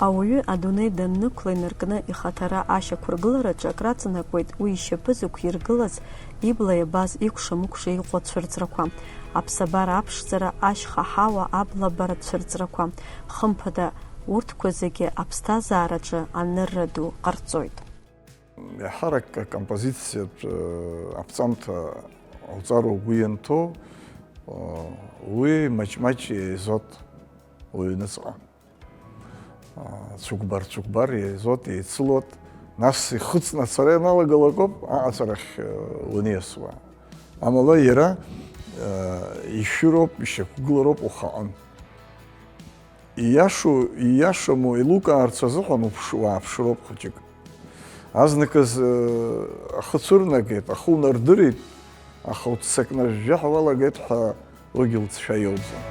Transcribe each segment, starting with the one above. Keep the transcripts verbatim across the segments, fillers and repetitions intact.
Ауаҩы адунеи даннықәла инаркны ихаҭара ашьақәыргылараҿы акраҵанакуеит уи ишьапы зықәиргылаз, ибла иабаз, икәша-мыкәша иҟоу ацәырҵрақәа, аԥсабара аԥшӡара, ашьха ҳауа, абла бара цәырҵрақәа. Хымԥада, урҭқәа зегьы аԥсҭазаараҿы анырра ду ҟарҵоит. Еиҳарак акомпозициатә, э, аԥҵамҭа уҵару угәы ианҭоу, э, уи маҷ-маҷ еизот уҩныҵҟа. Цәыкәбар-цәыкәбар еизот, еицылот, нас ихыҵны ацара ианалагалак ауп аҟаҵарахь, э, униасуа. Амала иара, э, ишәыроуп, ишьақәгылароуп ухаан. Ииашоу, ииашаму еилукаарц азыҳәан уԥш-, уааԥшыроуп хәыҷык. Азныказ, э, ахы цәырнагеит, ахы унардырит, аха уццакны ажәжәаҳәа уалагеит ҳәа уигьы лҵшәа иоуӡом.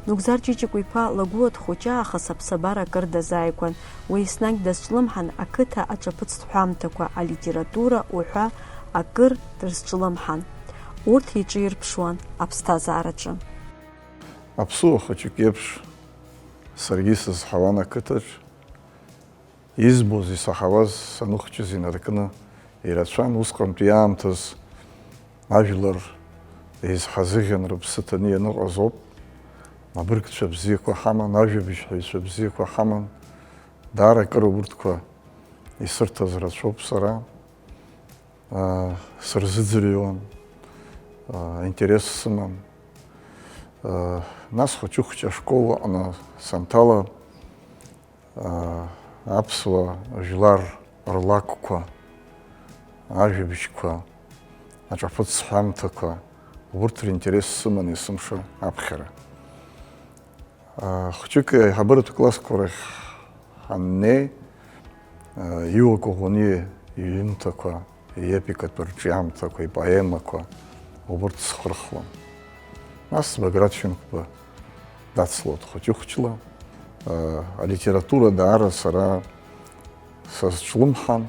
Нугзар Ҷыҷыкәа-иԥа Лагәуа дхәыҷаахыс аԥсабара акыр дазааигәан. Уи еснагь дазҿлымҳан ақыҭа аҿаԥыцтә ҳәамҭақәа, алитература уҳәа акыр дрызҿлымҳан. Урҭ иҿирԥшуан аԥсҭазаараҿы. Аԥсуа хәыҷык иеиԥш саргьы исызҳауан ақыҭаҿ. Избоз, исаҳауаз саныхәҷыз инаркны ирацәан, усҟантәи аамҭаз ажәлар еизҳазыӷьан рыԥсы ҭаны ианыҟаз ауп. Абыргцәа бзиақәа ҳаман, ажәабжьҳәаҩцәа бзиақәа ҳаман, даара акыр урҭқәа исырҭаз рацәоуп сара. Аа, сырзыӡырҩуан, аа, интерес сыман. Аа, нас хәыҷы-хәыҷы ашкол аҟны санҭала, аа, аԥсуа жәлар рлакәқәа, ажәабжьқәа, аҿаԥыцҳәамҭақәа, урҭ ринтерес сыман есымша аԥхьара. Хәҷык аиҳабыратә классқәа рахь ҳаннеи, Иуа Коӷониа иҩымҭақәа, иепикатә рҿиамҭақәа, ипоемақәа, убырҭ схырхуан. Нас Баграт Шьынқәба дацлоит хәыҷы-хәыҷла. Алитература даара сара сазҿлымҳан.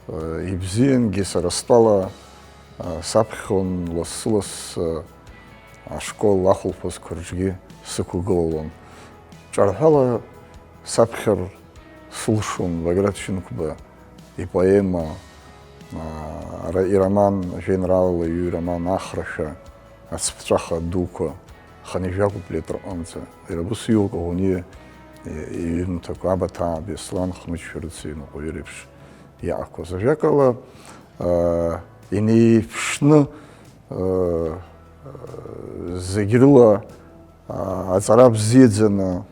Ибзиангьы сара стәала, саԥхьон лассы-лассы ашкол ахәылԥазқәа рҿгьы сықәгылалон. Ҿарҳәала саԥхьар сылшон Баграт Шьынқәба ипоема, ара ироман, жәеинраала иҩ роман Ахрашәа. Ацԥҵәаха дуқәа, хынҩажәа куплет рҟынӡа, иара ус Иуа Коӷониа иҩымҭақәа, Абаҭаа Беслан, Хнычә Шәарыцаиа Ныҟәаҩы реиԥш иаақәаз. Ажәакала, аа, инеиԥшны, аа, зегь рыла, аа, аҵара бзиаӡаны,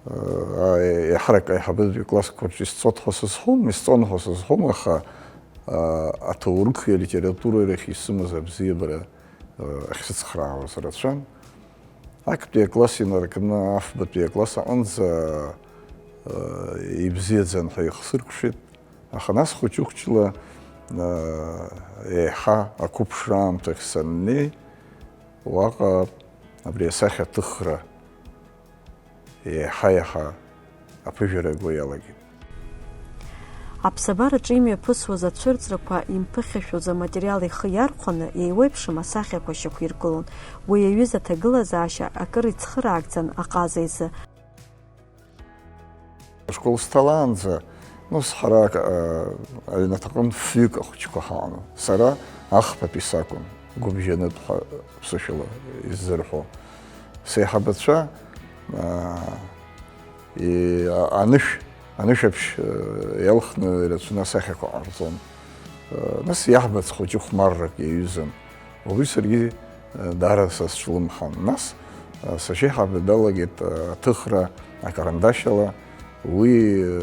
аа, еиҳарак аиҳабыратәи классқәа рҿы исҵоит ҳәа сызҳәом, исҵон ҳәа сызҳәом, аха, аа, аҭоурыхи алитературеи рахь исымаз абзиабара ахьсыцхраауаз рацәан. Актәи акласс инаркны афбатәи акласс аҟынӡа, э, ибзиаӡан ҳәа ихсыркәшеит, аха нас хәыҷы-хәыҷла, э, еиҳа ақәыԥшра аамҭахь саннеи, уаҟа абри асахьаҭыхра еиҳа-еиҳа аԥыжәара агәы иалагеит. Аԥсабараҿы имҩаԥысуаз ацәырҵрақәа имԥыхьашәоз аматериал ихы иархәаны, еиуеиԥшым асахьақәа шьақәиргылон. Уи аҩыза аҭагылазаашьа акыр ицхыраагӡан аҟаза изы. Ашкол сҭалаанӡа, ну, ҳара, а, аҩнаҭаҟынтә фҩык ахәыҷқәа ҳаҟан. Сара ахԥатәи сакәын, гәыбжьанытә ҳәа ԥсышәала иззырҳәо. Сеиҳабацәа, а, и-, а-, анышә, анышәаԥшь, э, иалхны ирацәаны асахьақәа ҟарҵон. Э, нас иаҳбац хәыҷы хәмаррак иаҩызан. Уи саргьы, э, даара сазҿлымҳан. Нас, э, сашьеиҳабы далагеит, э, аҭыхра акарандашьала. Уи, э,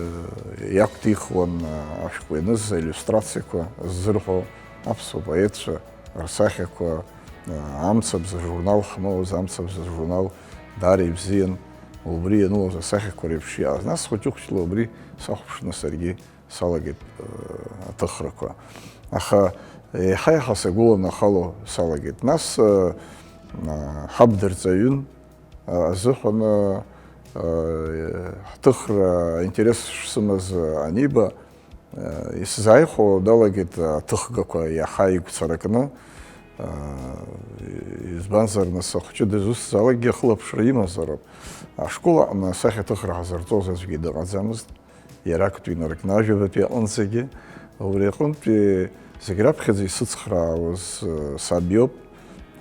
иақәҭихуан, э, ашәҟәы ианыз аиллиустрациақәа ззырҳәо аԥсуа поетцәа рсахьақәа, э, Амцабз ажурнал ҳмоуз, Амцабз ажурнал даара ибзиан, убри ианылоз асахьақәа реиԥш иааз. Нас хәыҷы-хәыҷла убри сахәаԥшны саргьы салагеит, э, аҭыхрақәа. Аха еиҳа-еиҳа сагәыланахало салагеит. Нас, э, э, ҳаб дырҵаҩын, э, азыҳәан, э, э, ҳҭыхра аинтерес шсымаз аниба, Исзааихәо далагеит аҭыхгақәа иаҳа игәцаракны, Избанзар, нас, ахәҷы дызусҭзаалакгьы ахылаԥшра имазароуп. Ашкол аҟны асахьаҭыхра ҳазырҵоз аӡәгьы дыҟаӡамызт. Иара актәи инаркны ажәабатәи аҟынӡагьы. Убри аҟынтәи зегь раԥхьаӡа исыцхраауаз, э, саб иоуп.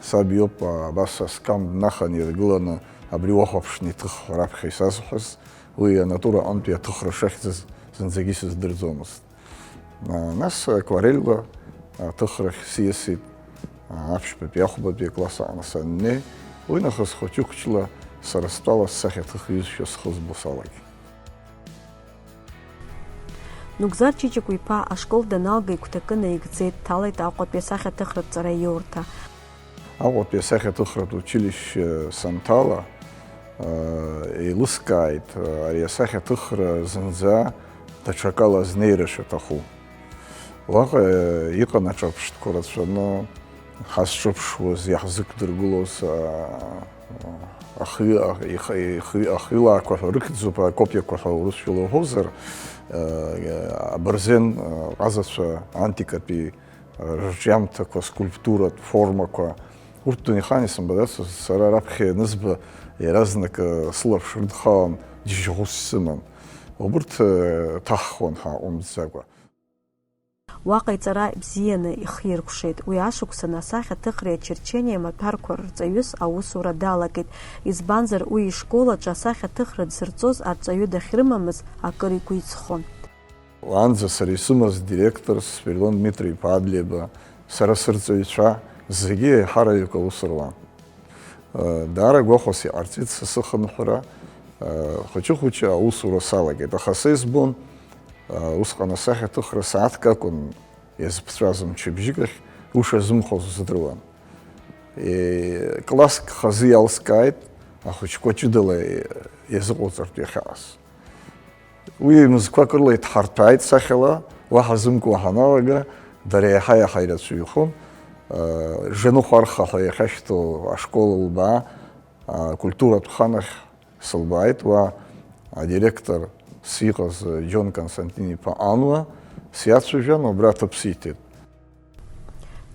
Саб иоуп, а, абас аскам днахан иргыланы абри уахәаԥшны иҭых ҳәа раԥхьа исазҳәаз. Уи анатура аҟынтәи аҭыхра шахьӡыз зынӡагьы сыздырӡомызт. А, нас акварельла аҭыхрахь сиасит, а, аԥшьбатәи ахәбатәи акласс аҟны саннеи, уи нахыс хәыҷы-хәыҷла сара стәала ссахьаҭыхҩызшәа схы збо салагеит. Нугзар Чичикәа-иԥа ашкол даналга игәҭакы наигӡеит, дҭалеит Аҟәатәи асахьаҭыхратә ҵараиурҭа. Аҟәатәи асахьаҭыхратә училишьче санҭала, еилыскааит ари асахьаҭыхра зынӡа даҽакала азнеира шаҭаху. Уаҟа иҟан аҿырԥштәқәа рацәаны, ҳазҿыԥшуаз, иаҳзықәдыргылоз, а, ахҩы, а, ихы, ихы, ахҩылаақәа ҳәа рыхьӡуп, акопиақәа ҳәа урысшәала уҳәозар, а, абырзен, а, ҟазацәа антикатәи рырҿиамҭақәа, скульптуратә формақәа, урҭ дунеихаан исымбаӡацызт, сара раԥхьа ианызба, иаразнак, э, сылаԥш рыдхалан, џьышьӷәыс сыман. Убырҭ, э, ҭаҳхуан ҳааҟәымҵӡакәа. Уаҟа иҵара бзианы ихиркәшеит. Уи ашықәсан асахьаҭыхреи ачерчениеи амаҭәарқәа рырҵаҩыс аусура далагеит, избанзар, уи ишкол аҿы асахьаҭыхра дзырҵоз арҵаҩы дахьрымамыз акыр игәы иҵхон. Уаанӡа сара исымаз директорс Спиридон Дмитри-иԥа Адлеиба, сара сырҵаҩцәа зегьы еиҳараҩык аус руан. Даара гәахәас иҟарҵеит са сыхынҳәра, хәыҷы-хәыҷы аусура салагеит, аха са избон, усҟан асахьаҭыхра сааҭк акәын иазԥҵәаз, мчыбжьык ахь ушазымхоз узыдыруан. Класск хазы иалскааит ахәыҷқәа ҷыдала иазыҟауҵартә иахьаҟаз. Уи мызқәак рыла иҭҳарҭәааит сахьала, уаҳа зымкуа ҳаналага, дара еиҳа-еиҳа ирацәаҩхон. Жаныхә Арха ҳәа иахьашьҭоу ашкол лбаа, акультуратә хан ахь сылбааит, уа адиректор сиҟаз Џьон Константин-иԥа Ануа сиацәажәан, убра аҭыԥ сиҭеит.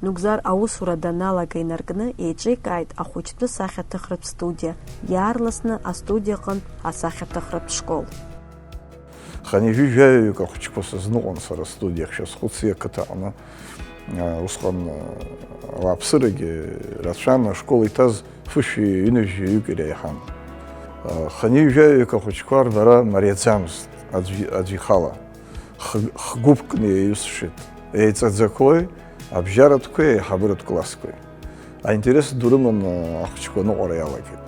Нугзар аусура даналага инаркны еиҿикааит ахәыҷтәы сахьаҭыхратә студиа, иаарласны астудиаҟынтә асахьаҭыхратә школ. Хынҩажәи жәаҩаҩык ахәыҷқәа сызныҟәон сара астудиахь, шәазхәыци, ақыҭаҟны, а, усҟан, а, ауааԥсырагьы рацәан, ашкол иҭаз фышәи ҩынҩажәи жәаҩык иреиҳан. А, хынҩажәи жәаҩаҩык ахәыҷқәа рбара мариаӡамызт аӡә, аӡә ихала. Х-, хгәыԥкны еиҩысшеит, еиҵаӡақәои, абжьаратәқәеи, аиҳабыратә классқәеи. Аинтерес ду рыманы ахәыҷқәа аныҟәара иалагеит.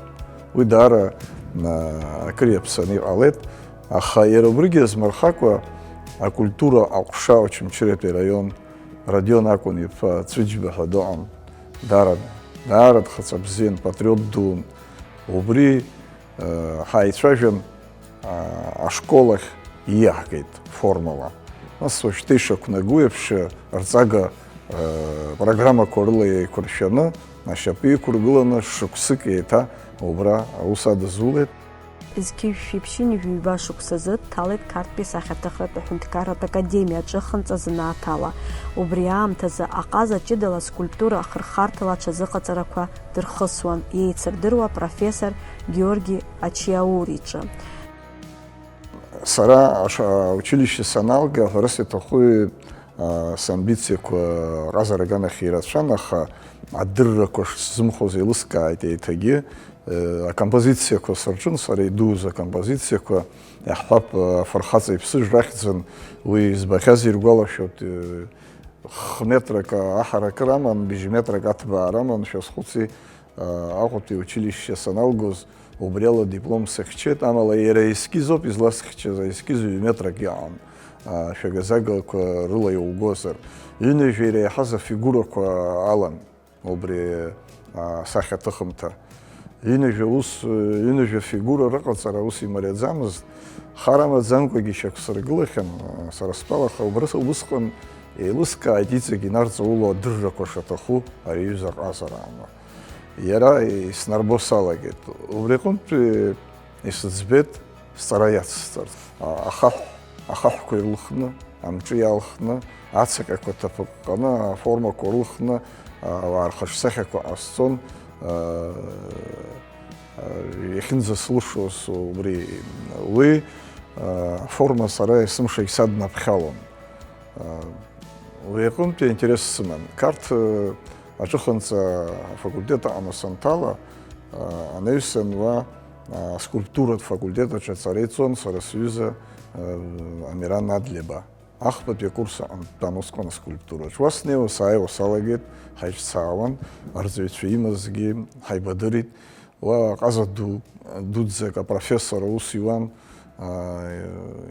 Уи даара, а, акыр иаԥсаны иҟалеит, аха иара убригьы иазмырхакәа, акультура аҟәша Очамчыратәи араион Родион Акәын-иԥа Цәыџьба ҳәа дыҟан. Даара, даара дхаҵа бзиан, патриот дуун. Убри ҳаицәажәан, ашкол ахь ииаҳгеит формала. Нас уажәшьҭа ишақәнагоу еиԥш, рҵага программақәа рыла еиқәыршәаны, ашьапы иқәыргыланы, шықәсык еиҭа убра аус адызулеит. Зқьи жәшәи ԥшьынҩажәи ҩба шықәсазы дҭалеит Қарҭтәи сахьаҭыхратә аҳәынҭқарратә академиаҿы хынҵазы нааҭала. Убри аамҭазы аҟаза ҷыдала скульптура ахырхарҭала аҽазыҟаҵарақәа дырхысуан, иеицырдыруа профессор Георги Ачиаури иҿы. Сара аша-, аучилишьче саналга, ҳәарас иаҭахуи, а, самбициақәа ҟазара аганахь ирацәан, аха адыррақәа шсзымхоз еилыскааит еиҭагьы. Э, акомпозициақәа сырҿын, сара идуз акомпозициақәа, иаҳҳәап, э, афырхаҵа иԥсыжра ахьӡын, уи избахьаз иргәалашәоит, э, х-метрак аҳаракыра аман, быжь метрак аҭбаара аман, шәазхәыци, э, Аҟәатәи аучилишьче саналгоз, убриала диплом сыхьчеит, амала иара аескиз ауп изласхьчаз, аескиз ҩ-метрак иҟан, а, шәагазагақәа рыла иугозар. Ҩынҩажәа иреиҳаз афигурақәа алан. Убри, а, асахьаҭыхымҭа. Ҩынҩажәа ус, ҩынҩажәа фигура рыҟаҵара ус имариаӡамызт. Хар амаӡамкәагьы ишьақәсыргылахьан, а, сара стәала, аха убра, убысҟан еилыскааит иҵегь инарҵауло адыррақәа шаҭаху ари аҩыза ҟазара аама. Иара иснарбо салагеит. Убри аҟынтәи исыӡбеит сҵара иацсҵарц. А, ахаҳә, ахаҳәқәа ирлыхны, амҿы иалхны, ацаҟьақәа ҭаԥыҟҟаны, аформақәа рлыхны, Ауаа рхаҿсахьақәа ҟасҵон, иахьынӡасылшоз убри. Уи аформа сара есымшагь саднаԥхьалон. Уи аҟынтәи аинтерес сыман. Қарҭ аҿыханҵа афакультет аҟны санҭала, анаҩсан уа аскульптуратә факультет аҿы аҵара иҵон сара сҩыза Амиран Адлеба. Ахԥатәи акурс аҟны дтәан усҟан аскульптураҿ. Уа снеиуа сааиуа салагеит, ҳаиҿцаауан, арҵаҩцәа имазгьы ҳаибадырит. Уа ҟаза ду, дуӡӡак апрофессор аус иуан, аа,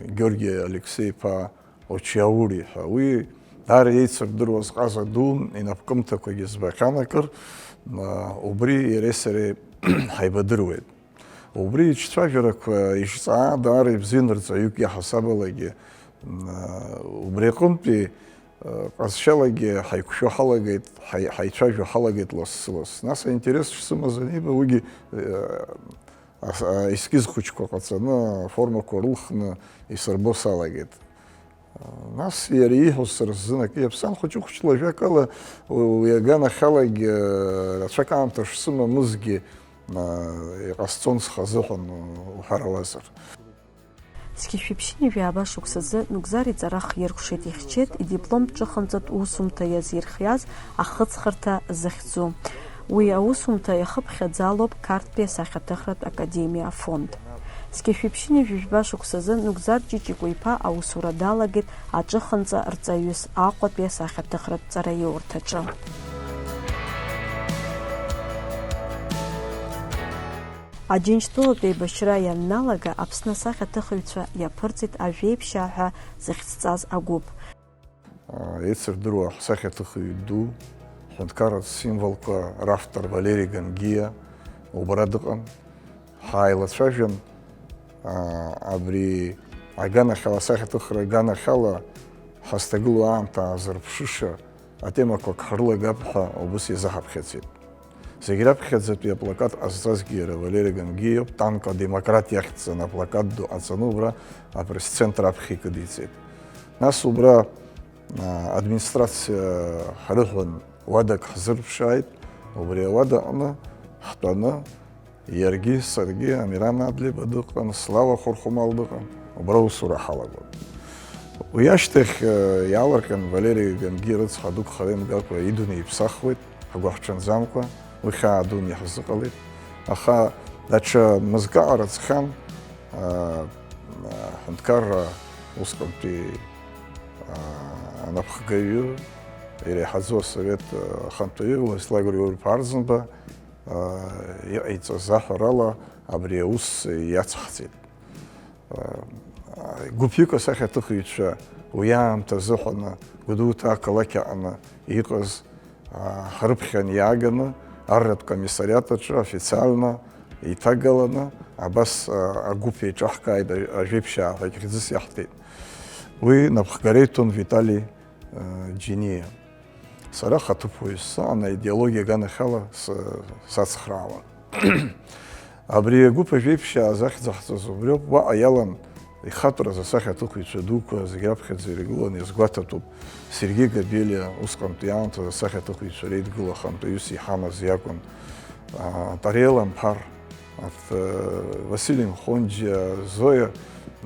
Георги Алексеи-иԥа Очиаури ҳәа. Уи даара еицырдыруаз ҟаза ду, инапкымҭақәагьы збахьан акыр, аа, убри иареи сареи ҳаибадыруеит. Убри ицәажәарақәа ишҵаа даара ибзиан рҵаҩык иаҳасабалагьы, м, убри аҟынтәи, э, ҟазшьалагьы ҳаиқәшәо ҳалагеит, ҳаи-, ҳаицәажәо ҳалагеит лассы-лассы. Нас аинтерес шсымаз аниба, уигьы, э, ас-, аескиз хәыҷқәа ҟаҵаны, аформақәа рылхны исырбо салагеит. Нас иара ииҳәоз сара сзын акы иаԥсан, хәыҷы-хәыҷла ажәакала, уи аганахьалагь, рацәак аамҭа шсымамызгьы, иҟасҵон схазыҳәан уҳәарауазар. Зқьи жәшәи ԥшьынҩажәи ааба шықәсазы Нугзар иҵара хиркәшеит, ихьчеит идипломтә ҿыханҵатә усумҭа иазирхиаз ахыҵхырҭа захьӡу. Уи аусумҭа иахыԥхьаӡалоуп Қарҭтәи асахьаҭыхратә академиа афонд. Зқьи жәшәи ԥшьынҩажәи жәба шықәсазы Нугзар Ҷыҷыкәа-иԥа аусура далагеит аҿыханҵа рҵаҩыс Аҟәатәи асахьаҭыхратә ҵараиурҭаҿы. Аџьынџьтәылатә еибашьра ианналага, Аԥсны асахьаҭыхыҩцәа иаԥырҵит Ажәеиԥшьаа ҳәа зыхьӡҵаз агәыԥ. Еицырдыруа ҳсахьаҭыхҩы ду, ҳҳәынҭқарратә символқәа равтор Валери Гангиа убра дыҟан. Ҳааилацәажәан, абри аганахьала, асахьаҭыхра аганахьала ҳазҭагылоу аамҭа аазырԥшыша атемақәак ҳрылагап ҳәа убыс иазаҳаԥхьаӡеит. Зегь раԥхьаӡатәи аплакат ҟазҵазгьы иара Валери Гангиа иоуп, Танк а демократ иахьӡҵаны аплакат ду ҟаҵаны убра апресс-центр аԥхьа икыдиҵеит. Нас убра, а, администрациа ҳрыҳәон уадак ҳзырԥшааит, убри ауада аҟны ҳтәаны, иаргьы, саргьы, Амиран Адлеиба дыҟан, Слава Хәырхәмал дыҟан, убра аусура ҳалагон. Уи ашьҭахь, э, иаалырҟьан Валери Гангиа рыцҳа дук хара имгакәа идунеи иԥсахуеит, ҳгәыҳҽанӡамкәа, уи хьаа дуны иаҳзыҟалеит. Аха даҽа мызкы аҟара ҵхьан, э, э, ҳҳәынҭқарра усҟантәи, э, анапхгаҩы, иреиҳаӡоу асовет, э, ахантәаҩы Владислав Григорьевич Арӡынба, иҟаиҵаз аҳәарала абри аус иацҳҵеит. Гәыԥҩык асахьаҭыхыҩцәа уи аамҭа азыҳәаны Гәдоуҭа ақалақь аҟны иҟаз ҳрыԥхьан иааганы арратә комиссариат аҿы официально иҭагаланы абас агәыԥ еиҿаҳкааит, Ажәеиԥшьаа ҳәа хьӡыс иаҳҭеит. Уи напхгара иҭон Витали Џьиниа. Сара хаҭыԥуаҩ саан, аидеологиа аганахьала с-, сацхраауан. Абри агәыԥ Ажәеиԥшьаа захьӡаҳҵаз убриоуп, уаҟа иалан ихатәраз асахьаҭыхыҩцәа дуқәа зегь раԥхьаӡа иргылан, иазгәаҭатәуп, Сергеи Габелиа, усҟантәи аамҭазы асахьаҭыхыҩцәа реидгыла ахантәаҩыс иҳамаз иакәын, а, Тариел Амԥар, Арҭ, э, Васили Мхонџьиа, Зоиа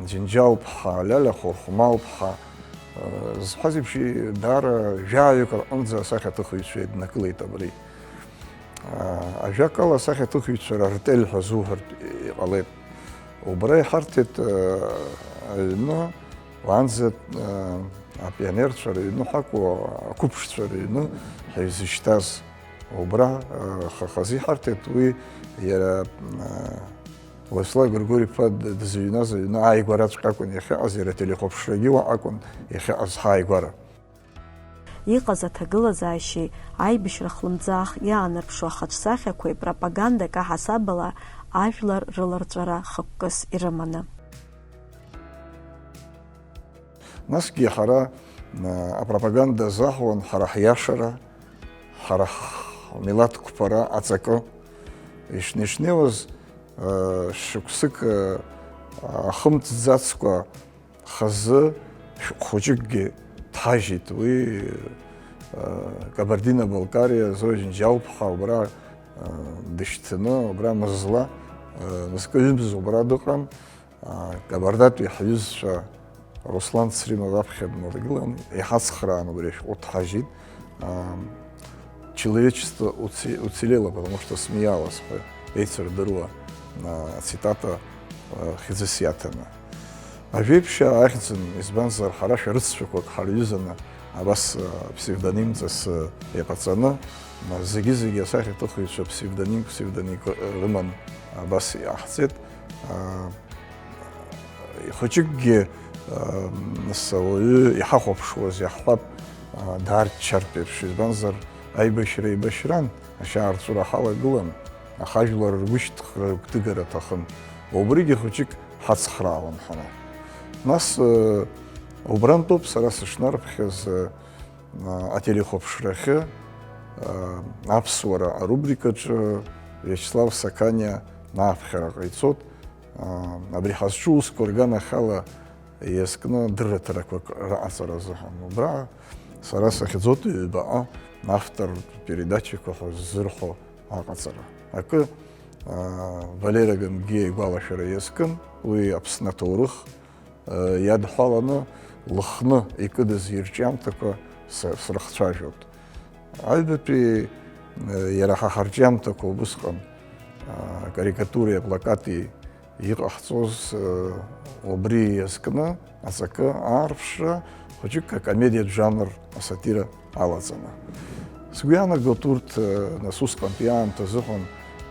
Џьынџьал-ԥҳа, Лиалиа Хәырхәмал-ԥҳа, э, зҳәаз еиԥш, даара жәаҩык рҟынӡа асахьаҭыхыҩцәа еиднакылеит абри. Э, ажәакала, асахьаҭыхыҩцәа рартель ҳәа зуҳәартә иҟалеит. Убра иҳарҭеит, э, аҩны, уаанӡа, э, апионерцәа рыҩны ҳәа акәу, ақәыԥшцәа рыҩны ҳаизышьҭаз. Убра, э, ха-, хазы иҳарҭеит уи, иара, э, Владислав Григори-иԥа д-, дызыҩназ аҩны ааигәараҵәҟьа акәын иахьыҟаз, иара ателехәаԥшрагьы уа акәын иахьыҟаз ҳааигәара. Иҟаз аҭагылазаашьеи аибашьра хлымӡаах иаанарԥшуа ахаҿсахьақәеи пропагандак аҳасабала ажәлар рыларҵәара хықәкыс ирыманы. Насгьы ҳара, а, апропаганда азаҳуан ҳара ҳиашара, ҳара ҳмилаҭ қәԥара аҵакы. Ишнеи-шнеиуаз, а, шықәсык, а, ахымҵӡацкәа хазы шәҟә хәыҷыкгьы дҳажьит. Уи Кабардино-Балкариа Зоиа Џьынџьал-ԥҳа убра дышьҭны, убра мызла, мызкы-ҩымз убра дыҟан. Кабардатәи ҳҩызцәа Руслан Цримов аԥхьа днаргылан, иҳацхраан, убри ашәҟәы дҳажьит. Человечество уцелело, потому что смеялось ҳәа еицырдыруа ацитата хьӡыс иаҭаны. Ажәеиԥшьаа ахьӡын, избанзар, ҳара шәарыццәақәак ҳарҩызаны абас псевдонимҵас иҟаҵаны, зегьы-зегьы асахьаҭыхыҩцәа псевдоним-псевдоник рыман абас иҟаҳҵеит. Ихәыҷыкгьы, нас, ауаҩы иҳахәаԥшуаз иаҳҳәап, даарччартә еиԥш, избанзар, аибашьра еибашьран, ашьаарҵәыра ҳалагылан, аха ажәлар ргәышьҭхра, рыгәҭыгара аҭахын. Убригьы хәыҷык ҳацхраауан ҳара. Нас, убрантәоуп сара сышнарыԥхьаз, ателехәаԥшрахьы, аԥсуара арубрикаҿы Виачеслав Сақаниа ааԥхьара ҟаиҵот. Абри ҳазҿу усқәа рганахьала иазкны дырраҭарақәак раҟаҵара азыҳәан. Убра сара сахьӡоит ҩбаҟа автортә передачақәа ҳәа ззырҳәо аҟаҵара. Акы, Валера Гамгиа игәалашәара иазкын, уи Аԥсны аҭоурых иадҳәаланы Лыхны икыдыз ирҿиамҭақәа срыхцәажәоит. Аҩбатәи иара ҳа ҳарҿиамҭақәа убысҟан акарикатуреи аплакати иҟаҳҵоз, убри иазкны аҵакы аарԥшра, хәыҷык акомедиатә жанр, асатира алаҵаны. Сгәы иаанагоит урҭ, нас, усҟантәи аамҭа азыҳәан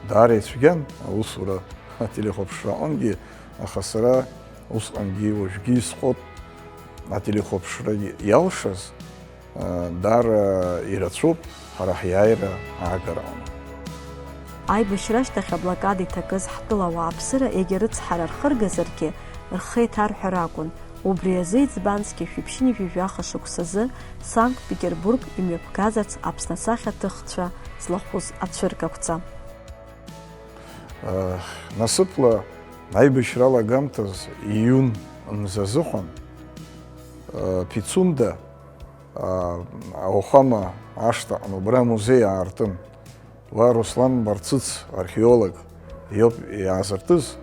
даара ицәгьан аусура ателехәаԥшра аҟынгьы, аха сара усҟангьы уажәгьы исхәот, ателехәаԥшра иалшаз, даара ирацәоуп ҳара ҳиааира аагараҟны. Аибашьра ашьҭахь аблокада иҭакыз ҳтәыла ауааԥсыра егьа рыцҳара рхыргазаргьы, рхы еиҭарҳәар акәын. Убри азы иӡбан зқьи жәшәи ԥшьынҩажәи жәаха шықәсазы Санкт-Петербург имҩаԥгазарц Аԥсны асахьаҭыхцәа злахәыз ацәыргақәҵа. Насыԥла аибашьра алагамҭаз июн мза азыҳәан, Пицунда, ауахәама ашҭаҟны убра амузеи аартын. Уа Руслан Барцыц, археолог, иоуп иаазыртыз,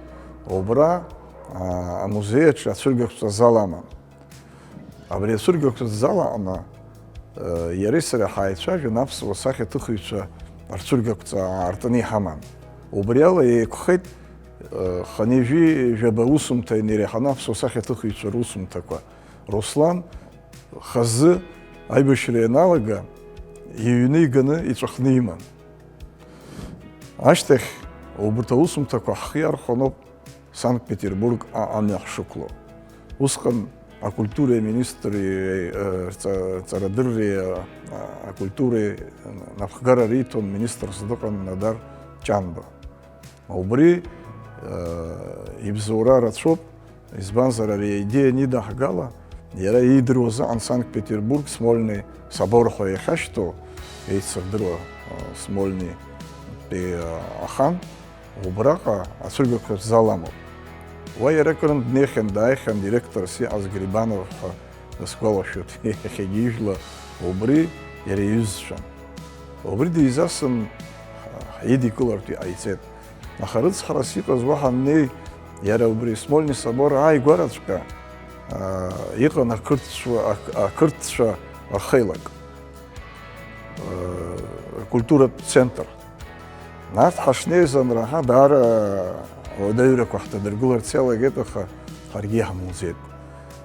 убра, аа, амузеи аҿы ацәыргақәҵа зал аман. Абри ацәыргақәҵа зал аҟны, э, иареи сареи ҳааицәажәан, аԥсуа сахьаҭыхыҩцәа рцәыргақәҵа аартны иҳаман. Убри ала еиқәхеит, э, хынҩажәи жәаба усумҭа инареиҳаны аԥсуа сахьаҭыхыҩцәа русумҭақәа. Руслан хазы аибашьра ианалага, иҩны иганы иҵәахны иман. Ашьҭахь, убарҭ аусумҭақәа ҳхы иархәаноуп Санкт-Петербург а-, амҩа ҳшықәло. Усҟан акультуреи аминистри, э, рҵа-, рҵарадырреи, э, акультуреи напхгара риҭон, министрс дыҟан Надар Ҷанба. Убри, э, ибзоура рацәоуп, избанзар, ари аидеиа анидаҳгала, иара иидыруаз аҟан Санкт-Петербург Смольный собор ҳәа иахьашьҭоу, еицырдыруа, э, Смольный-тәи, э, ахан, убраҟа ацәыргақәа зал амоуп. Уа иара акырынтә днеихьан, дааихьан, директорс иҟаз Грибанов ҳәа дысгәалашәоит, иахьагьы ижәла убри иара иҩызцәан. Убри дизасын, ҳидикылартә иҟаиҵеит. Аха рыцҳарас иҟаз уаҳа аннеи, иара убри Смольный собор ааигәараҵәҟьа, аа, иҟан ақырҭцәа, ақ-, ақырҭцәа рхеилак, аа, акультуратә центр. Нарҭ ҳашнеиз анраҳа, даара ауадаҩрақәа ҳҭадыргыларц иалагеит, аха ҳаргьы иаҳмуӡеит.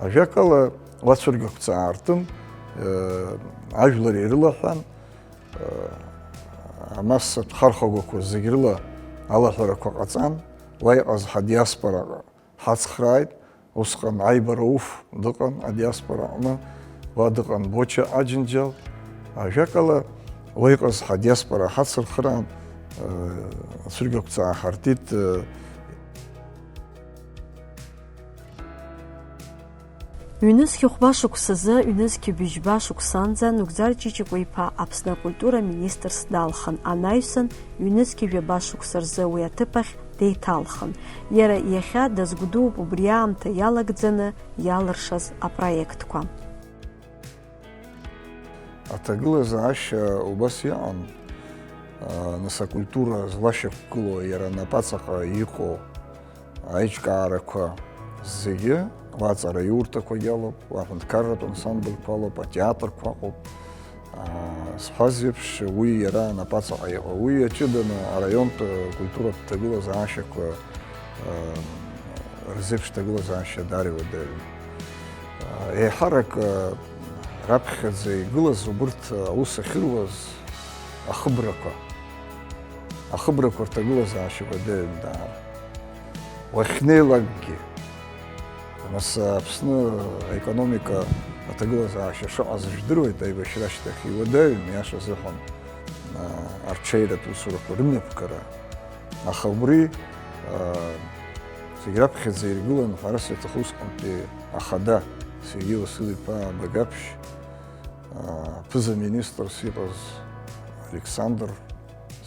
Ажәакала, уа цәыргақәҵа аартын, аа, ажәлар ирылаҳәан, амассатә хархәагақәа зегь рыла алаҳәарақәа ҟаҵан, уа иҟаз ҳадиаспора ҳацхрааит, усҟан аибарауф дыҟан адиаспора аҟны, уа дыҟан Боча Аџьынџьал, ажәакала, уа иҟаз ҳадиаспора ҳацырхраан, ацәыргақәҵа ааҳартит. Ҩнызқьи хәба шықәсазы, ҩнызқьи быжьба шықәсанӡа Нугзар Ҷиҷикәа-иԥа Аԥсны акультура министрс далхын, анаҩсан, ҩнызқьи жәаба шықәса рзы уи аҭыԥ ахь деиҭалхын. Иара иахьа дазгәдууп убри аамҭа иалагӡаны иалыршаз апроектқәа. Аҭагылазаашьа убас иҟан, нас акультура злашьақәгылоу, иара напаҵаҟа иҟоу аиҿкаарақәа зегьы, уа аҵараиурҭақәагьы алоуп, уа аҳәынҭқарратә ансамбльқәа алоуп, атеатрқәа ыҟоуп. Сҳәаз еиԥш, уи иара напаҵаҟа иҟоу, уи иаҷыданы араионтә культуратә ҭагылазаашьақәа рзеиԥш ҭагылазаашьа даара иуадаҩын. Еиҳарак раԥхьаӡа игылаз убырҭ аус ахьыруаз ахыбрақәа, ахыбрақәа рҭагылазаашьа уадаҩын даара. Уахьнеилакгьы, нас Аԥсны аекономика аҭагылазаашьа шыҟаз жәдыруеит, аибашьра ашьҭахь иуадаҩын, иаша азыҳәан, арҽеиратә усурақәа рымҩаԥгара. Аха убри, зегь раԥхьаӡа иргылан, ҳәарас иаҭаху усҟантәи ахада Сергеи Уасил-иԥа Багаԥшь, аԥыза-министрс иҟаз Александр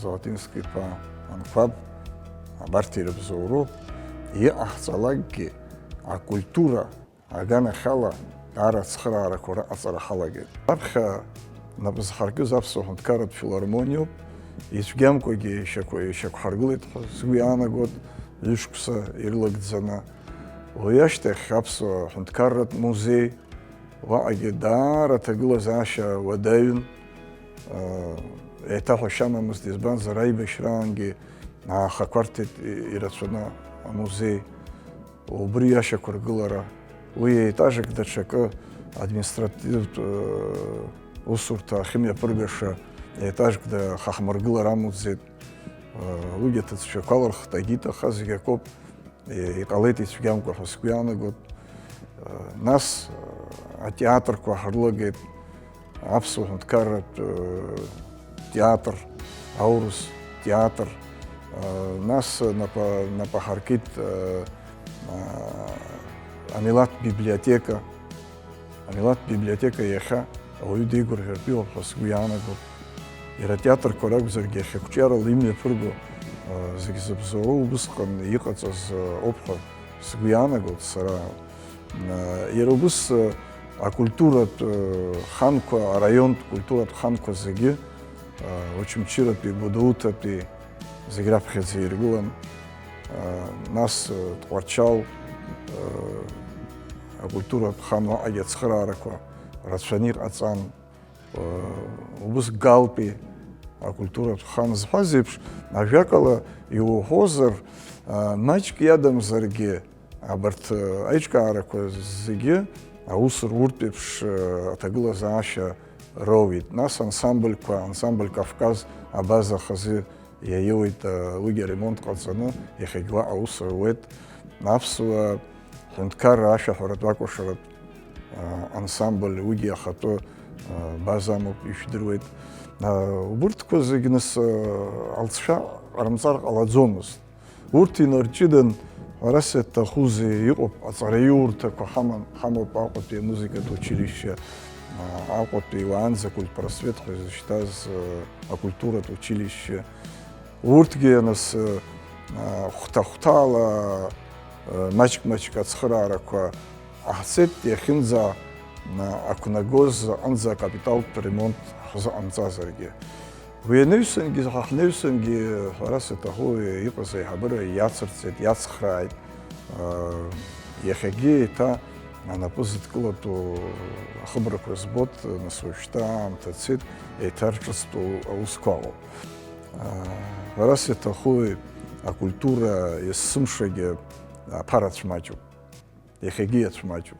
Золотински-иԥа Анқәаб, абарҭ ирыбзоуроуп, иҟаҳҵалакгьы акультура аганахьала даара ацхыраарақәа рыҟаҵара ҳалагеит. Раԥхьа нап зҳаркыз Аԥсуа Ҳәынҭқарратә Филармониоуп, ицәгьамкәагьы ишьақәа-, ишьақәҳаргылеит ҳәа сгәы иаанагоит, ҩышықәса ирылагӡаны. Уи ашьҭахь Аԥсуа Ҳәынҭқарратә Музеи, уаҟагьы даара аҭагылазаашьа уадаҩын, еиҭаҳәашьа амамызт, избанзар, аибашьраангьы аахақәарҭеит ирацәаны амузеи. Убри ашьақәыргылара, уи еетажк даҽакы административтә, э, усурҭа ахьымҩаԥыргаша еетажк да-, хаҳмыргылар амуӡеит. Э, уигьы аҭыӡшәақәа алырхт, агьиҭаха зегь акоуп, э, иҟалеит ицәгьамкәа ҳәа сгәы иаанагоит. Э, нас, э, атеатрқәа ҳрылагеит. Аԥсуа ҳәынҭқарратә, э, театр, аурыс театр, э, нас напа-, напы ҳаркит, э, э, амилаҭтә библиотека. Амилаҭтә библиотека иахьа ауаҩы деигәырӷьартә иҟоуп ҳәа сгәы иаанагоит. Иара атеатрқәа ракәзаргьы, иахьа ақәҿиарала имҩаԥырго, э, зегь зыбзоуроу убысҟан иҟаҵаз, э, ауп ҳәа сгәы иаанагоит сара. Иара убыс акультуратә ханқәа, араионтә культуратә ханқәа зегьы, Очамчыратәи, Гәдоуҭатәи зегь раԥхьаӡа иргылан, нас Тҟәарчал акультуратә хан уаҟагьы ацхыраарақәа рацәаны иҟаҵан. Убыс Галтәи акультуратә хан зҳәаз еиԥш, ажәакала иуҳәозар, маҷк иадамзаргьы, абарҭ аиҿкаарақәа зегьы аус руртә еиԥш аҭагылазаашьа роуеит. Нас ансамбльқәа, ансамбль Кавказ абаза хазы иаиуеит, уигьы аремонт ҟаҵаны, иахьагь уаҟа аус руеит. Аԥсуа ҳәынҭқарра ашәаҳәаратә акәашаратә ансамбль, уигьы ахатәы база амоуп, ишәдыруеит. Убырҭқәа зегь нас алҵшәа ҟарымҵар ҟалаӡомызт. Урҭ инарҷыдан, ҳәарас иаҭахузеи, иҟоуп, аҵараиурҭақәа ҳаман, ҳамоуп Аҟәатәи амузыкатә училишьче, Аҟәатәи уаанӡа культпросвет ҳәа изышьҭаз акультуратә училишьче. Урҭгьы нас, хәҭа-хәҭала, маҷк-маҷк ацхыраарақәа ҟаҳҵеит, иахьынӡа ақәнагоз аҟынӡа акапиталтә ремонт ҳзыҟамҵазаргьы. Уи анаҩсангьы, ҳа ҳнаҩсангьы, ҳәарас иаҭаху, иҟаз аиҳабыра иацырҵеит, иацхрааит. Иахьагьы еиҭа анапы зыдкылатәу ахыбрақәа збоит, нас уажәшьҭа аамҭа цеит, еиҭа рҿыцтәу аусқәа ыҟоуп. Ҳәарас иаҭаху, акультура есымшагьы аԥара цәмаҷуп, иахьагьы иацәмаҷуп.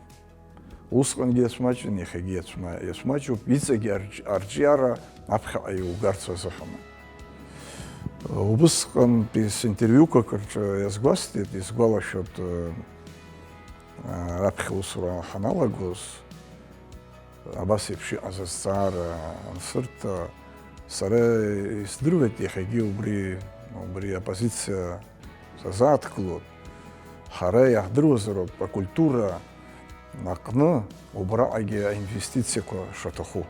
Усҟангьы иацәмаҷын, иахьагьы иацәма-, иацәмаҷуп, иҵегьы арҿ-, арҿиара аԥхьаҟа иугарц азыҳәан. Убысҟантәи синтервиуқәак рҿы иазгәасҭеит, исгәалашәоит, раԥхьа усура ҳаналагоз, абас еиԥш иҟаз азҵаара ансырҭа, сара исдыруеит, иахьагьы убри, убри апозициа сазааҭгылоит. Ҳара иаҳдыруазароуп акультура аҟны убраҟагьы аинвестициақәа шаҭаху.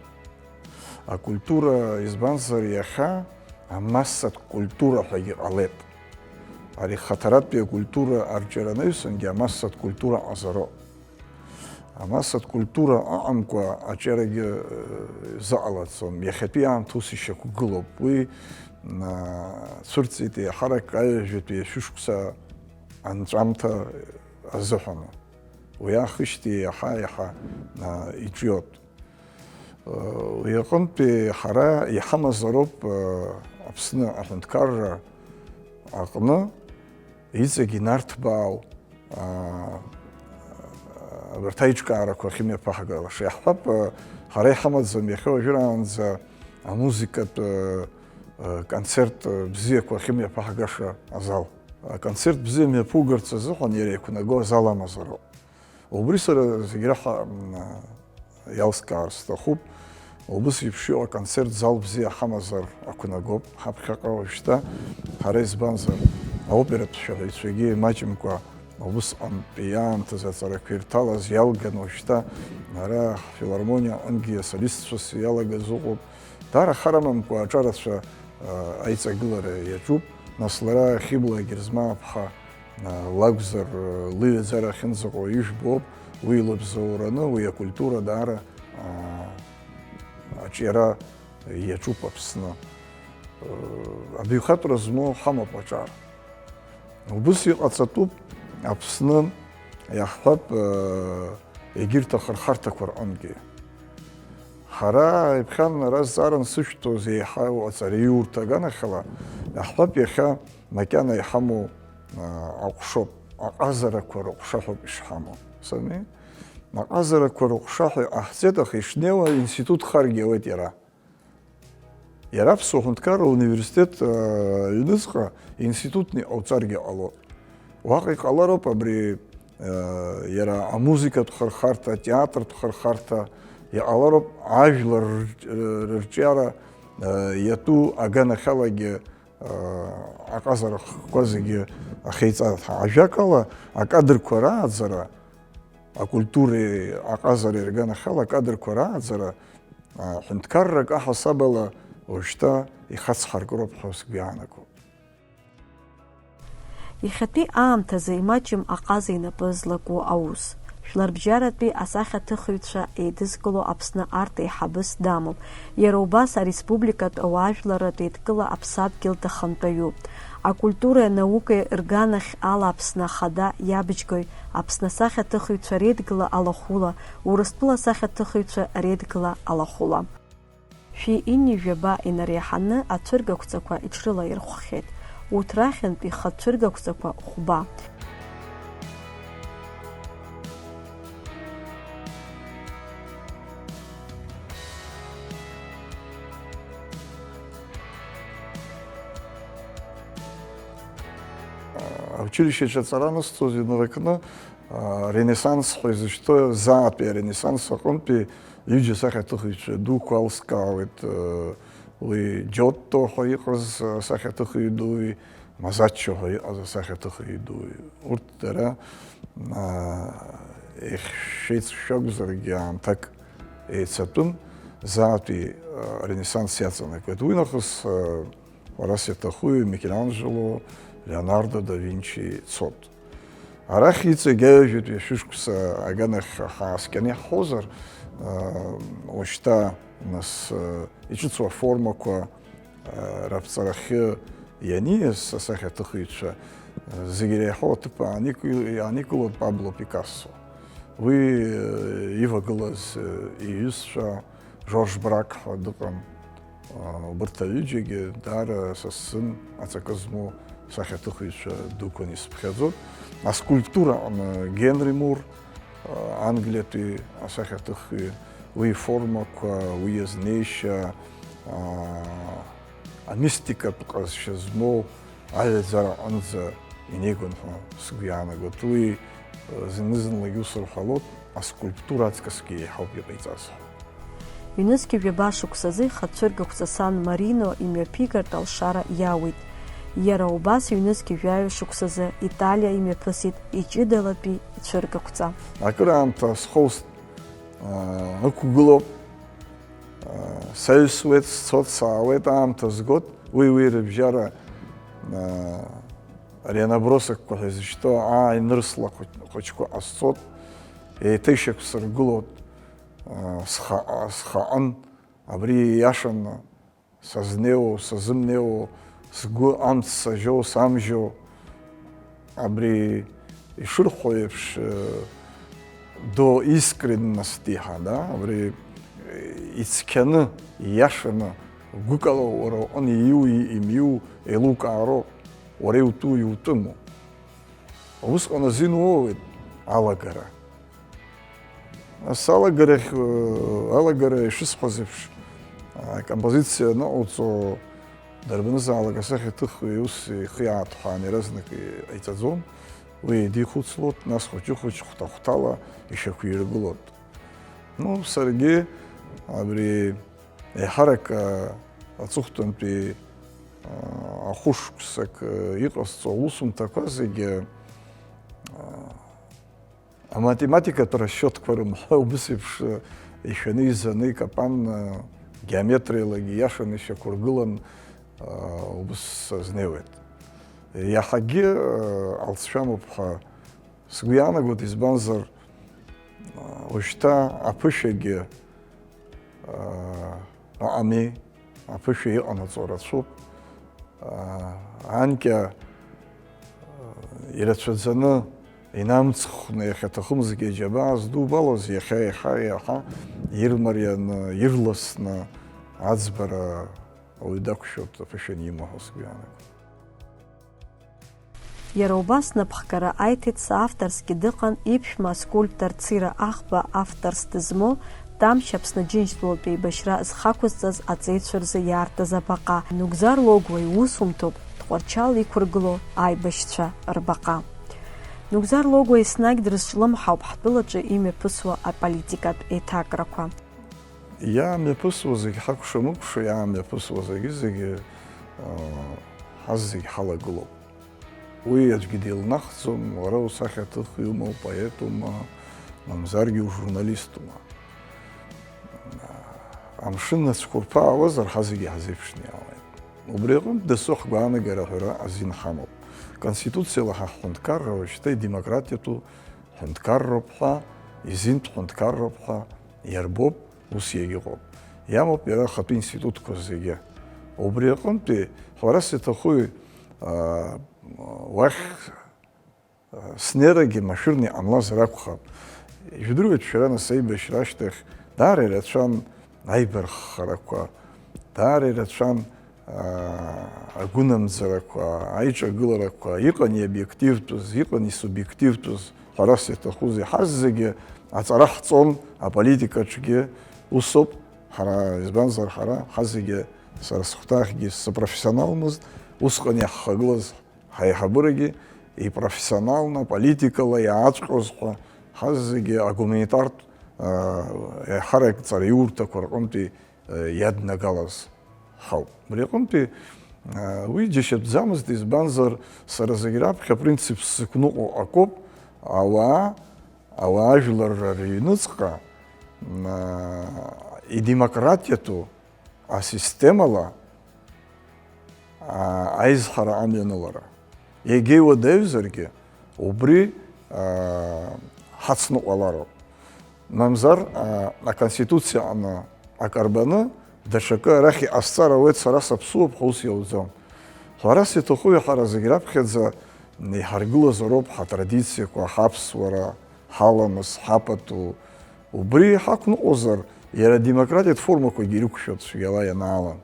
Акультура, избанзар, иахьа амассатә культура ҳәагьы ҟалеит. Ари хаҭаратәи акультура арҿиара анаҩсангьы амассатә культура ҟазароуп. Нас акультура аҟамкәа аҿиарагьы, э, изыҟалаӡом. Иахьатәи аамҭа ус ишьақәгылоуп. Уи, а, цәырҵит еиҳарак аҩажәатәи ашәышықәса анҵәамҭа азыҳәан. Уи аахижьҭеи иаҳа-иаҳа, а, иҿиоит. Уи аҟынтәи ҳара иҳамазароуп, Аԥсны аҳәынҭқарра аҟны иҵегь инарҭбаау, абарҭ аиҿкаарақәа ахьымҩаԥаҳгалаша. Иаҳҳәап, ҳара иҳамаӡам иахьа уажәраанӡа амузыкатә концерт бзиақәа ахьымҩаԥаҳгаша азал. Аконцерт бзиа мҩаԥугарц азыҳәан иара иқәнаго азал амазароуп. Убри сара зегь раҳа, м, иалскаар сҭахуп. Убыс еиԥш иҟоу аконцерт зал бзиа ҳамазар ақәнагоуп ҳаԥхьаҟа уажәшьҭа. Ҳара избанзар, аоператә шәаҳәаҩцәагьы имаҷымкәа убысҟантәи аамҭазы аҵарақәа ирҭалаз иалган уажәшьҭа ара ҳфилармониа аҟынгьы асолистцәас иалагаз ыҟоуп. Даара хар амамкәа аҿарацәа, а, аиҵагылара иаҿуп, нас лара Хьыбла Герзмааԥҳа лакәзар, лыҩаӡара ахьынӡаҟоу ижәбоуп, уи лыбзоураны, уи акультура даара, аа, аҿиара иаҿуп Аԥсны. Абаҩхатәра змоу ҳамоуп аҿар. Убыс иҟаҵатәуп Аԥсны, иаҳҳәап, егьырҭ ахырхарҭақәа рҟынгьы. Ҳара, иԥхьан ара зҵааран сышәҭоз еиҳау аҵараиурҭа аганахьала, иаҳҳәап, иахьа макьана иҳамоу, аа, аҟәшоуп, аҟазарақәа рыҟәша ҳәоуп ишҳамоу. Сами? Аҟазарақәа рыҟәша ҳәа иҟаҳҵеит, аха ишнеиуа институт харгьы ауеит иара. Иара Аԥсуа ҳәынҭқарра университет, аа, аҩныҵҟа институтны иҟауҵаргьы ҟалоит. Уаҟа иҟалароуп абри, аа, иара амузыкатә хырхарҭа, атеатртә хырхарҭа, иҟалароуп ажәлар рырҿ-, рырҿиара, аа, иатәу аганахьалагьы аҟазара хкқәа зегьы ахьеиҵарҭа. Ажәакала, акадрқәа рааӡара, акультуреи аҟазареи рганахьала акадрқәа рааӡара, аҳәынҭқаррак аҳасабала уажәшьҭа ихацҳаркроуп ҳәа сгәы иаанагоуп. Иахьатәи аамҭазы имаҷым аҟаза инапы злаку аус. Жәларбжьаратәи асахьаҭыхыҩцәа еидызкыло Аԥсны арт еиҳабыс дамоуп. Иара убас ареспубликатә ауаажәларратә еидкыла аԥсадгьыл дахантәаҩуп. Акультуреи анаукеи рганахь ала Аԥсны Ахада иабџьгои Аԥсны асахьаҭыхыҩцәа реидгыла алахәыла, Урыстәыла асахьаҭыхыҩцәа реидгыла алахәыла. Шәи ҩынҩажәаба инареиҳаны ацәыргақәҵақәа иҽрылаирхәхьеит. Урҭ рахьынтә ихатә цәыргақәҵақәа хәба. Аучилищеҿы аҵара анысҵоз инаркны, а, Ренессанс ҳәа изышьҭоу заатәи аренессанс аҟынтәи ҩыџьа асахьаҭыхыҩцәа дуқәа алскаауеит, а, уи Џьотто ҳәа иҟаз асахьаҭыхыҩ дуи, Мазаччо ҳәа иҟаз асахьаҭыхыҩ дуи. Урҭ дара, а, еихьшәеицәшәо акәзаргьы аамҭак еицатәын, заатәи, а, аренессанс иаҵанакуеит. Уи нахыс, а, Уара сиаҭахуи, Микеланџело, Леонардо да Винчи цот. Арахь иҵегь аҩажәатәи ашәышықәса аганахь ҳааскьаны иаҳҳәозар, аа, уажәшьҭа, нас, аа, иҿыцу аформақәа, аа, раԥҵарахьы ианиас асахьаҭыхыҩцәа, зегь иреиҳау аҭыԥ ааник-, ааникылоит Пабло Пикассо. Уи, аа, ивагылаз, аа, иҩызцәа, Жорж Брак ҳәа дыҟан. Убырҭ аҩыџьагьы даара са сзын аҵакы змоу сахьаҭыхыҩцәа дуқәан исыԥхьаӡоит. Аскульптура аҟны Генри Мур, Англиатәи асахьаҭыхҩы, уи иформақәа, уи иазнеишьа, амистикатә ҟазшьа змоу аҩаӡара аҟынӡа инеигон ҳәа сгәы иаанагоит. Уи, зны-зынлагьы ус рҳәалоит, аскульптура аҵкысгьы еиҳауп иҟаиҵаз ҳәа. Ҩнызқьи жәаба шықәсазы ихатә цәыргақәҵа Сан Марино имҩаԥигартә алшара иауит. Иара убас ҩнызқьи жәаҩа шықәсазы Италиа имҩаԥысит иҷыдалатәи ицәыргақәҵа. Акыраамҭа схоуст, аа, ықәгылоуп, аа, саҩсуеит, сцот, саауеит, аамҭа згот, уи, уи рыбжьара, аа, ари анабросокқәа ҳәа изышьҭоу ааинырсла хәыҷ-, хәыҷқәа ҟасҵот. еиҭа ишьақәсыргылоит, схаҟы, схаҟын, абри ииашаны сазнеиуоу, сазымнеиуоу, сгәы амц сажьоу, самжьоу, абри ишырҳәо еиԥш, до искренности ҳәа, да, абри ицқьаны, ииашаны, гәыкала уара уҟны ииу, имиу еилукаароуп, уара иутәу, иутәыму. Усҟан азин уоуеит алагара. Ас алагарахь, алагара ишысҳәаз еиԥш, акомпозициа аныҟауҵо, дарбанызаалак асахьаҭыхҩы ус ихы иааҭҳәаан иаразнак иҟаиҵаӡом. Уи дихәыцлоит, нас хәыҷы-хәыҷ, хәҭа-хәҭала ишьақәиргылоит. Ну, саргьы абри еиҳарак, а, аҵыхәтәантәи, а, ахәышықәсак, а, иҟасҵо аусумҭақәа зегьы, а, аматематикатә расчетқәа рымҳәа, убыс еиԥш, а, ишәаны, изаны, икапан, а, геометриалагьы ииашаны ишьақәыргылан, а, убыс сазнеиуеит. Иаҳагьы, а, алҵшәа амоуп ҳәа сгәы иаанагоит, избанзар, а, уажәшьҭа аԥышәагьы, а, ыҟами, аԥышәа иҟанаҵо рацәоуп. А, анкьа, а, ирацәаӡаны инамҵхны иахьаҭахымзгьы аџьабаа здубалоз, иахьа, иахьа, иаҳа ирмарианы, ирласны аӡбара ауаҩы дақәшәоит, аԥышәа анимоу ҳәа сгәы иаанагоит. Иара убас напхгара аиҭеит соавторсгьы дыҟан иԥшәма аскульптор Цира Ахба авторс дызмоу Тамшь Аԥсны Џьынџьтәылатә еибашьра зхақәызҵаз аҵеицәа рзы иаартыз абаҟа. Нугзар Логуа иусумҭоуп Тҟәарчал иқәыргылоу аибашьцәа рбаҟа. Нугзар Логуа еснагь дрызҿлымҳауп ҳтәылаҿы имҩаԥысуа аполитикатә еиҭакрақәа. Иаамҩаԥысуа зегь ҳакәша-мыкәша, иаамҩаԥысуа зегьы-зегьы, аа, ҳазегь ҳалагылоуп. Уи аӡәгьы деилнахӡом, уара усахьаҭыхҩума, упоетума, мамзаргьы ужурналистума. Амшын ацәқәырԥа аауазар, ҳазегьы ҳазеиԥшны иаауеит. Убри аҟынтә дасу ҳгәаанагара аҳәара азин ҳамоуп. Конституциала ҳа ҳҳәынҭқарра уажәшьҭа идемократиатәу ҳәынҭқарроуп ҳәа, изинтә ҳәынҭқарроуп ҳәа иарбоуп, ус иагьыҟоуп. Иамоуп иара ахатәы институтқәа зегьы. Убри аҟынтәи, ҳәарас иаҭахуи, аа, уахь, аа, снеирагьы машәырны иҟамлазар акәхап. Ижәдыруеит, шәара нас аибашьра ашьҭахь даара ирацәан аибарххарақәа, даара ирацәан, аа, агәынамӡарақәа, аиҿагыларақәа, иҟан иобиективтәыз, иҟан исубиективтәыз, ҳәарас иаҭахузеи, ҳазегьы аҵара ҳҵон, аполитикаҿгьы усоуп, ҳара, избанзар, ҳара ҳазегьы, сара сыхәҭаахьгьы сапрофессионалмызт, усҟан иаҳхагылаз ҳаиҳабырагьы ипрофессионалны, аполитикала иааҵәҟьоз ҳәа, ҳазегьы агуманитартә, аа, еиҳарак ҵараиурҭақәа рҟынтәи иаднагалаз ҳауп. Убри аҟынтәи, а, уи џьашьатәӡамызт, избанзар, сара зегь раԥхьа апринцип сзықәныҟәо акоуп, ауаа, ауаажәларра рыҩныҵҟа, а, идемократиатәу асистемала, а, аизҳара амҩанылара. Егьа иуадаҩзаргьы, убри, аа, ҳацныҟәалароуп. Мамзар, аа, аконституциа аҟны акы арбаны, даҽакы арахь иҟасҵар ауеит, сара саԥсуоуп ҳәа ус иауӡом. Ҳәарас иаҭахуи, ҳара зегь раԥхьаӡа иҳаргылазароуп ҳатрадициақәа, ҳаԥсуара, ҳаламыс, ҳапату. Убри ҳақәныҟәозар, иара адемократиатә формақәагьы ирықәшәоит цәгьала ианаалан.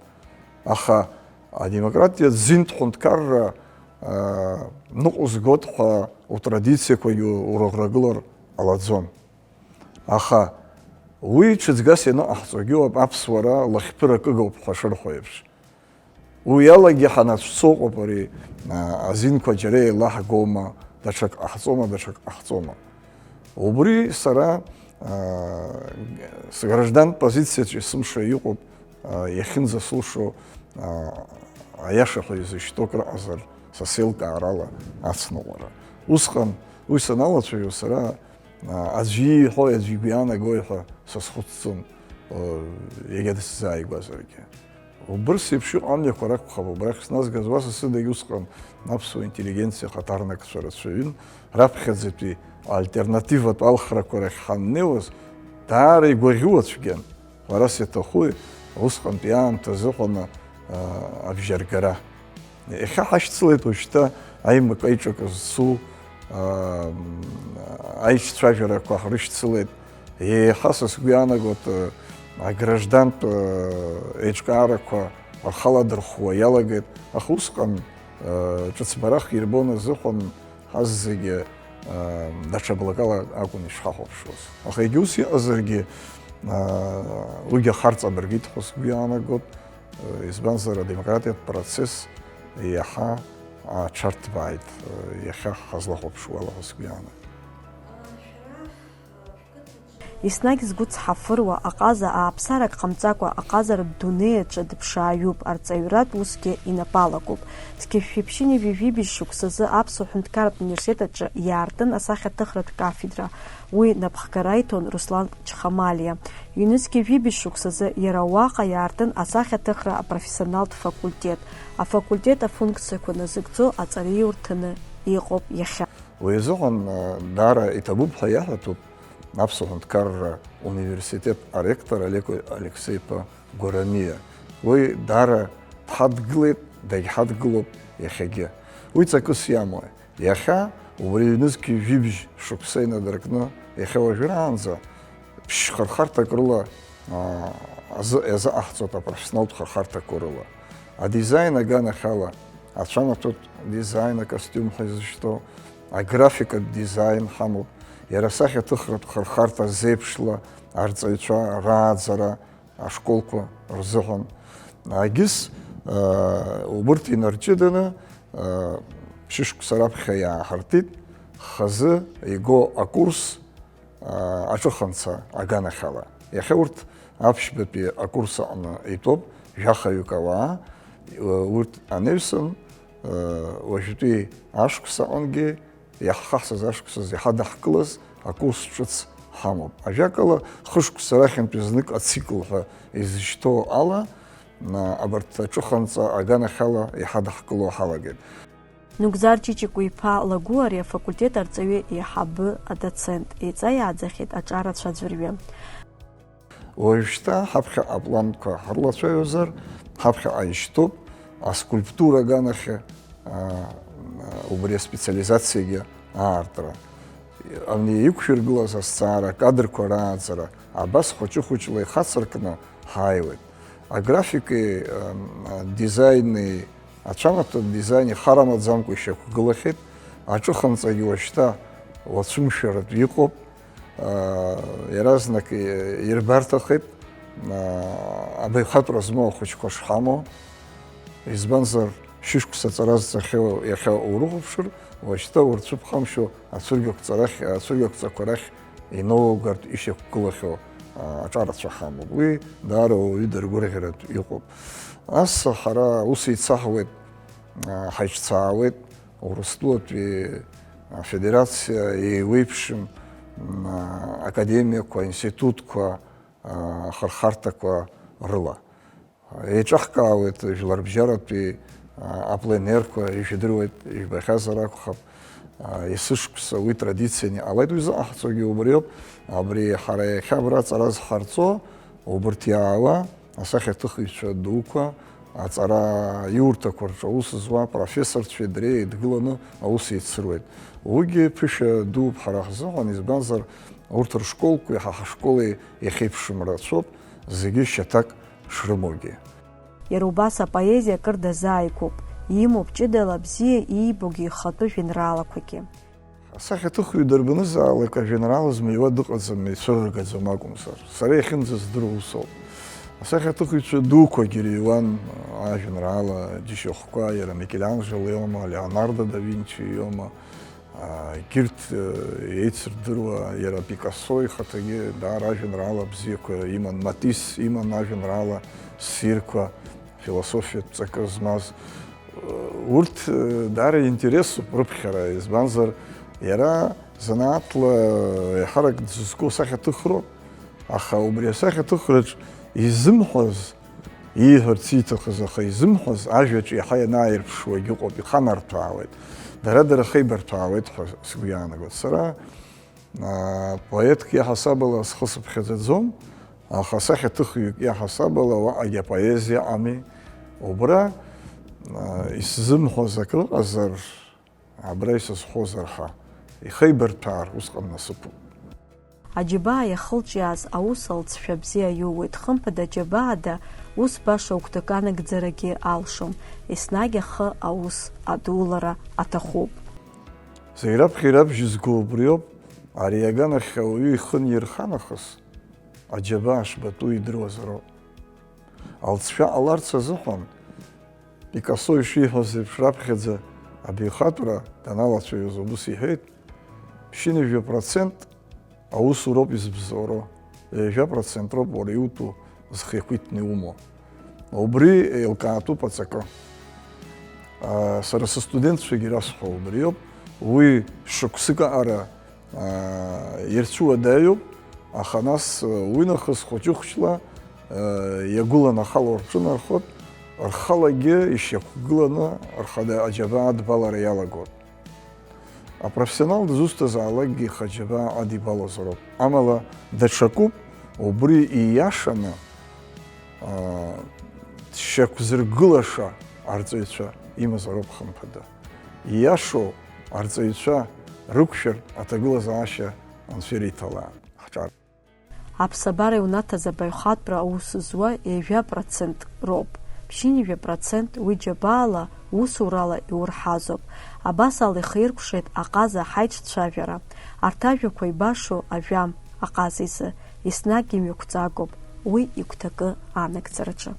Аха адемократиа зинтә ҳәынҭқарра, аа, ныҟәызгоит ҳәа утрадициақәагьы урыӷрагылар ҟалаӡом. Аха уи ҽыҵгас ианыҟаҳҵогьы ауп, аԥсуара лахьԥыракыгоуп ҳәа шырҳәо еиԥш. Уи алагьы ҳанацәцо ыҟоуп ари, аа, азинқәа џьара еилаҳгома, даҽак ҟаҳҵома, даҽак ҟаҳҵома. Убри сара, аа, сграждантә позициаҿы есымша иҟоуп, аа, иахьынӡасылшо, аа, аиаша ҳәа изышьҭоу акрыҟазар, са сеилкаарала ацныҟәара. Усҟан уи саналацәажәо сара, аа, аӡәы ииҳәои, аӡәы игәы иаанагои ҳәа сазхәыцӡом, аа, егьа дысзааигәазаргьы. Убырс еиԥш иҟоу амҩақәа ракәхап, убрахь сназгаз уа сасыдагь усҟан аԥсуа интеллигенциа ахаҭарнакцәа рацәаҩын, раԥхьаӡатәи Альтернативатә алхрақәа рахь ҳаннеиуаз, даара игәаӷьуа цәгьан. Ҳәарас иаҭахуи, усҟантәи аамҭа азыҳәан, а, абжьаргара. Иахьа ҳашьцылеит уажәшьҭа аимак-аиҿак зцу, а, аиҿцәажәарақәа ҳрышьцылеит. Еиҳа са сгәы иаанагоит, а, аграждантә, а, еиҿкаарақәа рхаладырхәуа иалагеит, аха усҟан, а, ҿыцбарах ирбон азыҳәан, ҳазегьы, аа, даҽа блакала акәын ишҳахәаԥшуаз. Аха егьа ус иҟазаргьы, аа, уигьы ахарҵа абыргеит ҳәа сгәы иаанагоит, избанзар, адемократиатә процесс иаҳа аҽарҭбааит, иахьа ҳазлахәаԥшуала ҳәа сгәы иаанагоит. Еснагь згәы цҳафыруа, аҟаза ааԥсарак ҟамҵакәа, аҟазаратә дунеи аҿы дыԥшааҩуп, арҵаҩратә усгьы инапы алакуп. Зқьи жәшәи ԥшьынҩажәи жәибжь шықәсазы Аԥсуа ҳәынҭқарратә университет аҿы иаартын асахьаҭыхратә кафедра. Уи напхгара иҭон Руслан Чхамалиа. Ҩнызқьи жәибжь шықәсазы иара уаҟа иаартын асахьаҭыхра апрофессионалтә факультет. Афакультет афункциақәа назыгӡо аҵараиурҭаны иҟоуп иахьа. Уи азыҳәан, даара иҭабуп ҳәа иаҳәатәуп Аԥсуа ҳәынҭқарра университет аректор Олег Алексеи-иԥа Гәарамиа. Уи даара дҳадгылеит, дагьҳадгылоуп иахьагьы. Уи ҵакыс иамои? Иахьа, убри ҩнызқьи жәибжь шықәса инадыркны, иахьа уажәраанӡа ԥшь-хырхарҭак рыла, аа, азы-, иазыҟаҳҵоит апрофессионалтә хырхарҭақәа рыла. Адизайн аганахьала, ацәамаҭәатә дизайн, акостиум ҳәа изышьҭоу, аграфикатә дизайн ҳамоуп, иара асахьаҭыхратә хырхарҭа зеиԥшла арҵаҩцәа рааӡара ашколқәа рзыҳәан. Агьыс, аа, убырҭ инарҷыданы, аа, шьышықәса раԥхьа иааҳартит, хазы иго акурс, аа, аҿыханца аганахьала. Иахьа урҭ аԥшьбатәи акурс аҟны итәоуп, жәахаҩык ауаа, урҭ анаҩсан, уажәтәи ашықәс аҟынгьы иаҳхасыз ашықәсазы иҳадаҳкылаз акурс ҿыц ҳамоуп. Ажәакала, хышықәса рахьынтәи знык ацикл ҳәа изышьҭоу ала, абарҭ аҿыханҵа аганахьала иҳадаҳкыло ҳалагеит. Нугзар Ҷиҷикәа-иԥа Лагәы ари афакультет арҵаҩы еиҳабы, адоцент, еиҵаиааӡахьеит аҿарацәа аӡәырҩы. Уажәшьҭа ҳаԥхьаҟа апланқәа ҳрылацәажәозар, ҳаԥхьаҟа ишьҭоуп аскульптура аганахьы, аа, убри аспециализациагьы аартра. Абни иқәшәыргылаз азҵаара, акадрқәа рааӡара, абас хәыҷы-хәыҷла ихацыркны ҳааиуеит. Аграфики, ам, адизайни, ацәамаҭәа дизайн ихарамаӡамкәа ишьақәгылахьеит, аҿыханҵагьы уажәшьҭа уацәымшәаратә иҟоуп, аа, иаразнак ирбарҭахеит, аа, абаҩхатәра змоу ахәыҷқәа шҳамоу, избанзар, шьышықәса аҵара зҵахьоу иахьа урыхәаԥшыр, уажәшьҭа урцәыԥхамшьо ацәыргақәҵа рахь, ацәыргақәҵақәа рахь иноугартә ишьақәгылахьоу, аа, аҿарацәа ҳамоуп. Уи даара уаҩы даргәырӷьаратә иҟоуп. Ас ҳара ус еицаҳуеит, аа, ҳаиҿцаауеит, Урыстәылатәи афедерациа еиуеиԥшым, аа, академиақәа, институтқәа, аа, ахырхарҭақәа рыла. Еиҿаҳкаауеит жәларбжьаратәи, аа, апленерқәа, ижәдыруеит, ижәбахьазар акәхап, аа, есышықәса уи традицианы иҟалеит, уи зыҟаҳҵогьы убриоуп. Абри ҳара иахьа абра аҵара зҳарҵо, убырҭ иаауа асахьаҭыхыҩцәа дуқәа, аҵараиурҭақәа рҿы аус зуа апрофессорцәеи дареи еидгыланы аус еицыруеит. Уигьы ԥышәа дууп ҳара ҳзыҳәан, избанзар, урҭ ршколқәеи ҳа ҳашколи иахьеиԥшым рацәоуп, зегьы шьаҭак шрымоугьы. Иара убас апоезиа акыр дазааигәоуп, имоуп ҷыдала бзиа иибогьы ихатәы жәеинраалақәагьы. Асахьаҭыхҩы дарбанызаалак ажәеинраала змыҩуа дыҟаӡам, ицәырыргаӡом акәымзар. Сара иахьынӡаздыруа усоуп. Асахьаҭыхыҩцәа дуқәагьы ирыҩуан ажәеинраала џьашьахәқәа, иара Микеланџело иоума, Леонардо да Винчи иоума, егьырҭ, еицырдыруа, иара Пикассо ихаҭагьы даара ажәеинраала бзиақәа иман, Матисс иман ажәеинраала ссирқәа, философиатә ҵакы змаз. Урҭ, даара интересуп рыԥхьара, избанзар, иара занааҭла еиҳарак дзызку асахьаҭыхроуп, аха убри асахьаҭыхраҿ изымҳәаз, ииҳәарц ииҭахыз, аха изымҳәаз ажәаҿы иаҳа ианааирԥшуагь ыҟоуп, иханарҭәаауеит, дара-дара хеибарҭәаауеит ҳәа сгәы иаанагоит. Сара Поетк иаҳасабала схы сыԥхьаӡаӡом, аха сахьаҭыхҩык иаҳасабала уаҟагь апоезиа ами. Убра исзымҳәоз акрыҟазар, абра исызхозар ҳәа ихеибарҭәаар усҟан насыԥуп. Аџьабаа иахылҿиааз аус алҵшәа бзиа иоуеит, хымԥада џьабаада ус баша угәҭакы анагӡарагьы алшом, еснагь ахы аус адулара аҭахуп. Зегь раԥхьа ирабжьызго убриоуп, ари аганахь ауаҩы ихы нирха нахыс, аџьабаа шбатәу идыруазароуп. Алҵшәа ҟаларц азыҳәан, Пикассо ишиҳәаз еиԥш, раԥхьаӡа абаҩхатәра даналацәажәоз убыс иҳәеит, ԥшьынҩажәа процент аусуроуп избзоуроу, ҩажәа процент роуп уара иутәу зхы иақәиҭны иумоу. Убри еилкаатәуп аҵакы. Сара сыстудентцәагьы ирасҳәо убриоуп, уи шықәсык аҟара ирцәуадаҩуп, аха нас уинахыс хәыҷы-хәыҷла иагәыланы ахала урҿынархоит, рхалагьы ишьақәгыланы рхада аџьабаа адбалара иалагоит. Апрофессионал дызусҭазаалакгьы ихы аџьабаа адибалозароуп. Амала даҽакуп убри ииашаны шьақәзыргылаша арҵаҩцәа имазароуп хымԥада. Ииашоу арҵаҩцәа рықәшәартә аҭагылазаашьа Анцәа ириҭалааит. Ҳҿар. Аԥсабара иунаҭаз абаҩхатәра аус зуа ҩажәа процент роуп. Ԥшьынҩажәа процент уи џьабаала, усурала иурҳазоуп. Абасала ихиркәшеит аҟаза ҳаиҿцәажәара. Арҭ ажәақәа ибашоу ажәам аҟаза изы, еснагь имҩақәҵагоуп уи игәҭакы анагӡараҿы.